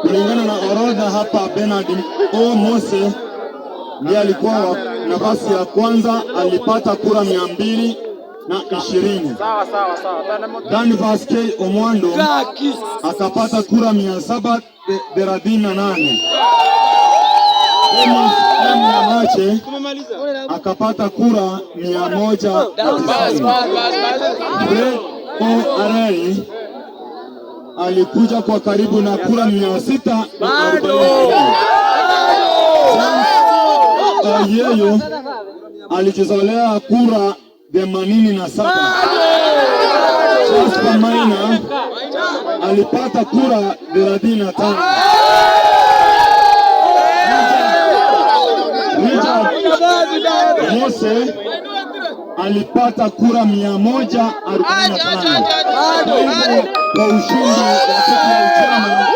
Kulingana na orodha hapa, Bernard O Mose ndiye alikuwa wa nafasi ya kwanza, alipata kura 220. Danvas K Omwando akapata kura 738. Thomas M Nyamache akapata kura 190. Fred O Areri alikuja kwa karibu na kura 644. Oyeyo alijizolea kura 87. Jasper Maina alipata kura 35. Richard Mose alipata kura 145. Kwa hivyo kwa ushindi wa kiti ya chama